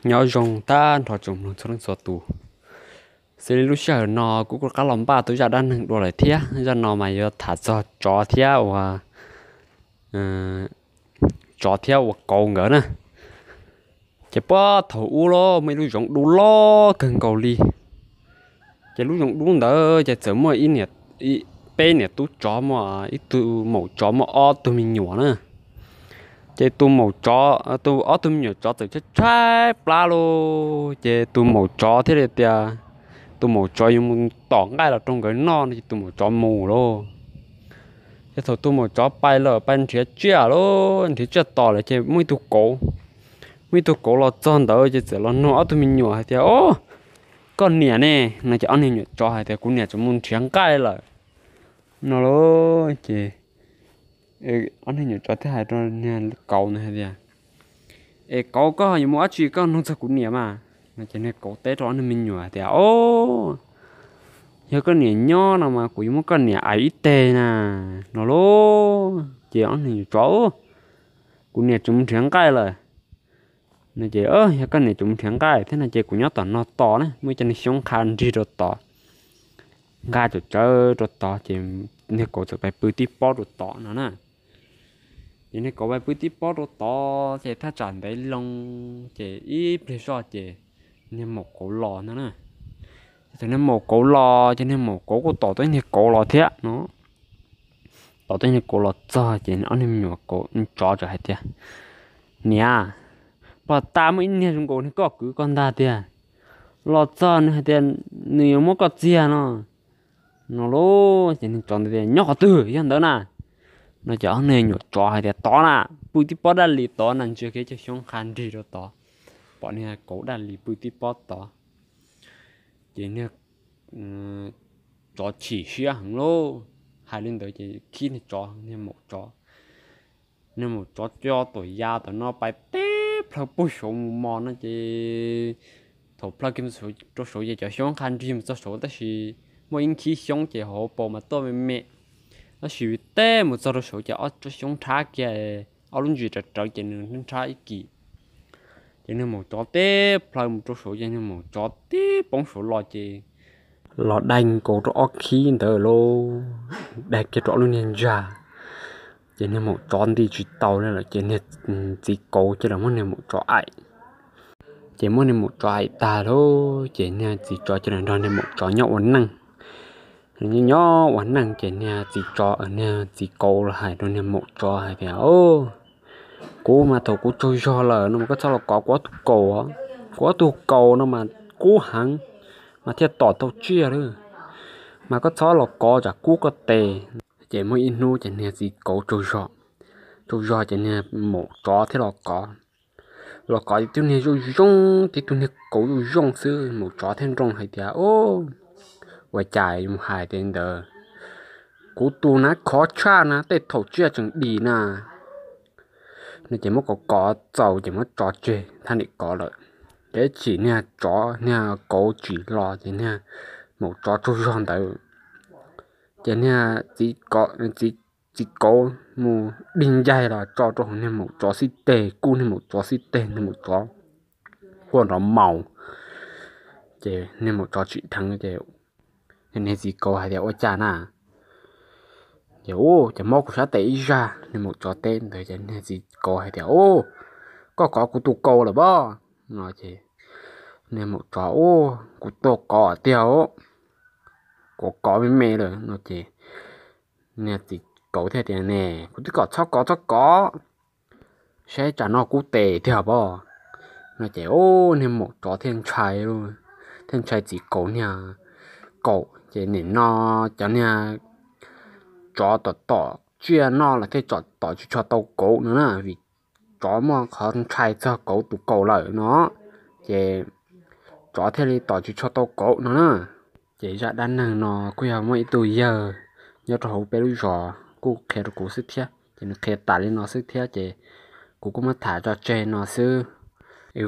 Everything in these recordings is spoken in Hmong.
Nyob zoo tag nrho tsoom mloog txhua leej txhua tus. Xws li lub sij hawm no kuv kuj rov qab los npaj tau zaj dab neeg dua lawm thiab. Zaj no mas yuav tham txog tsov thiab uas, tsov thiab uas kauv nkawd na. Ces puag thaum ub los muaj ib lub zoov dub loj kawg nkaus li. Ces lub zoov dub ntawd ces txawm muaj peb niam tub tsov, muaj ib tug maum tsov muaj ob tug me nyuam na. Ces tus maum tsov, tus ob tug me nyuam tsov txawm tshaib tshaib plab lauj. Ces tus maum tsov thiaj li tias tus maum tsov yuav mus tom nqaij los rau nkawd noj no ces tus maum tsov mus lauj. Ces thaum tus maum tsov pais lawm, pais nrhiav tsiaj lauj, nrhiav tsiaj tom lawm ces muaj ib tug kauv, muaj ib tug kauv los txog ntawd ces txawm los nug ob tug me nyuam hais tias, Au, koj niam ne? No ces ob niag nyuam tsov hais tias, Kuv niam tseem mus nrhiav nqaij lawm, no lauj. Ces ob niag nyuam tsov thiaj hais rau niag kauv ntawd hais tias, Es kauv, koj yuav mus dab tsi, koj nug txog kuv niam mas? No ces niag kauv teb rau ob niag me nyuam tias, Au, yog koj niam nyob no mas kuv yuav muab koj niam aim ib teg na, no lauj. Ces ob niag nyuam tsov, Kuv niam tseem mus nrhiav nqaij lawm. No ces, Yog koj niam tseem mus nrhiav nqaij thiab no ces kuv nyob tom no tos na, muaj ib co niag xyoob qha nrig rau tod, nqa tsawv tsawv rau tod. Ces niag kauv txawm pais pw tib pob rau tod no na. Ces niag kauv pais pw tib pob rau tod ces thaj tsam ntev loo, ces ib pliag zoj ces niag maum kauv los no na. Ces thaum niag maum kauv los ces niag maum kauv kuj tom tau ib niag kauv los thiab no. Tom tau ib niag kauv los txog ces ob niag me nyuam kauv tsov txawm hais tias, Niam, pog tas muaj ib niag zoo nkaus niag koj kwv koj ntag tiag. Los txog nws hais tias nws yuav muab koj txiag no, no lauj. Ces niag tsov ntawd tias, Nyob qhov twg yog ntawd na? No ces ob niag nyuam tsov hais tias, Tod na, pw tib pob daj li tod na, ntsia kiag cov xyoob qha nrig rau tod, pom niag kauv daj li pw tib pob tod. Ces niag tsov chim siab heev lauj. Hais li ntawd ces khib niag tsov, niag maum tsov. Niag maum tsov coj tuam ya tom no pais tib plhaw puag saud mus mos no ces thaum plhaw kiag rau saud ces cov xyoob qha nrig mus txog saud tab sis muaj ib khib xyoob ces hauv paus mas tuaj me me. Tab sis tib mus txog rau saud ces ob tsob xyoob nrhab kiag, ob lub ntsis rawv rawv ces nws nrhab ib kis. Ces niag maum tsov tib plhaw mus rau saud ces niag maum tsov tib poob saud los ces los daig nkaus rau ob khib ntawd lauj, daig kiag rau ob lub niag ntsag. Ces niag maum tsov nti tsis tau li lawm ces niag txiv kauv cia li muab niag maum tsov aim. Ces muab niag maum tsov aim tag lauj ces niag txiv tsov cia li nrog niag maum tsov nyob ua neej. Nyob nyob ua neej ces niag txiv tsov, niag txiv kauv los hais rau niag maum tsov hais tias, Au, kuv mas thaum kuv tsaug zog lawm no mas koj txhob los kov kuv ob tug kaus. Kuv ob tug kaus no mas kub heev, mas thiaj tom tau tsiaj lawm, mas koj txhob los kov tsam kub koj tes. Ces muaj ib hnub ces niag txiv kauv tsaug zog, tsaug zog ces niag maum tsov thiaj los kov. Los kov tib tug niag zoo zoo, tib tug niag kauv zoo zoo xwb, maum tsov thiaj nroo hais tias, Au, ua cas yuav mus hais tias ntawd, kuv tus na khov tshaj na, tej thaum tsiaj tseem dim na. No ces muab kov kov txaus ces muab tso tseg, thaj nim kov lawm. Ces tsim niag tsov niag kauv tsim los ces niag maum tsov tsaug zog ntawd ces niag txiv kauv mus dig ncaig los tso rau hauv niag maum tsov xib teg, kub niag maum tsov xib teg, niag maum tsov quaj nrov maus. Ces niag maum tsov tsim dheev ces niag txiv kauv hais tias, Ua cas na? Ces, Ua cas mob kuv sab tes ib zaj. Niag maum tsov teb ntawd ces niag txiv kauv hais tias, Au, koj kov kuv tus kaus lawm pob? No ces niag maum tsov, Au, kuv tuaj kov tiag, kuv kov me me lawm. No ces niag txiv kauv thiaj tias, Ne, kuv twb kom txhob kov txhob kov, saib tsam no kub tes tiag pob. No ces, Au, niag maum tsov thiaj ntshai, thiaj ntshai txiv kauv niag kaus ces nim no cov niag tsov tom tom tsiaj noj los thiaj tom tsis tshua tau kauv no na, vim tsov muaj qhov ntshai txog kauv tus kaus lawm no, ces tsov thiaj li tom tsis tshua tau kauv no na. Ces zaj dab neeg no kuj yog muaj ib tug yawg nyob rau hauv peb lub zos kuj qhia rau kuv xwb thiab, ces nws qhia tas li no xwb thiab ces kuv kuj muab tham tso tseg no xwb.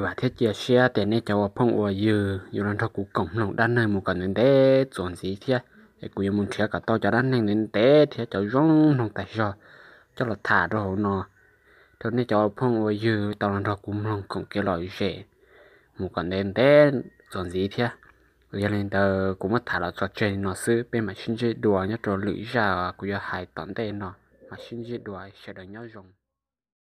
Vam thiab cia siab tias nej cov ua phooj ua ywg yuav los nrog kuv koom mloog dab neeg mus kom ntev ntev txuas ntxiv thiab, es kuv yuav mus nrhiav kom tau cov dab neeg ntev ntev thiab cov zoo mloog tas zog coj los tham rau hauv no rau nej cov ua phooj ua ywg tau los nrog kuv mloog koom kev lom zem. mus kom ntev ntev txuas ntxiv thiab. Yog li ntawd kuv muab tham los tso tseg li no xwb, peb mam sib ntsib dua nyob rau lwm zaj kuv yuav hais tom ntej no. Mam sib ntsib dua, sawv daws nyob zoo.